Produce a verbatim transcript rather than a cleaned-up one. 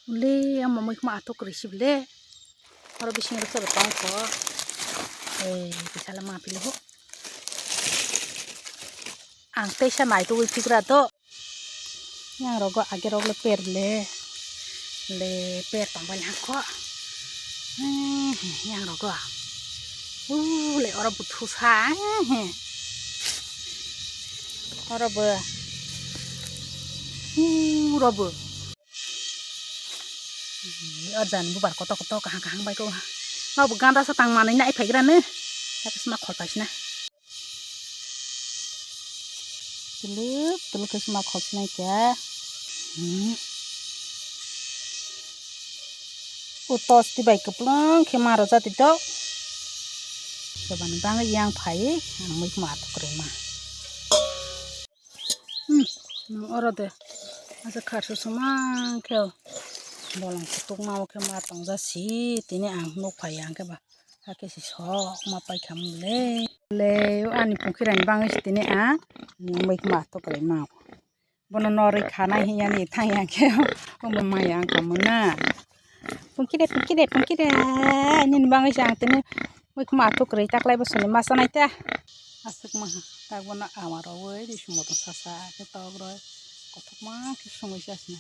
Le, amo muikma atok kwrwi si bele. Oro bisingo rwchapba tong kho. Ei, kisa le ma pili ho. Ang teisa naitugwi phigra do. Yang rogo age rok le per le. Le per tong bai hang kho. Yang rogo. U le oro buthu sa. Oro bo. U oro bo. Ih, o jani bubar kotor kotor kaham kaham bai kok. Nokbo ganda sa tang manwi nai phaigra no. Yak sma khol paisna. Tuluk tuluk khe sma khol sinai kha. Hmm. O tos twi bai kwplwng khe ma rwjak twi tok. Sobani bangwi yang phai ang muikma atok kwrwi ma. Hmm, nwng oro de. Asa kharsu sumang khe o. Bolong kutuk ma o khe ma tongjak si, tini ang nuk phai ya hwnkhe ba. Hakhe si sok ma pai kha mung le. Le, o ani pungkhirani bangwi si tini ang nwng muikma atok kwrwi ma o. Bono norwi khanai hinya ni thang ya khe o bo ma ya wngkha mung na. Pungkhire, pungkhire, pungkhire. Nini bangwi se ang tini muikma atok kwrwi taklai bwswkni ma chanai ta. Aswk maha, tak bono ama rogwi risumo tong sasa khe tok roi kothokma khe songwi se asina.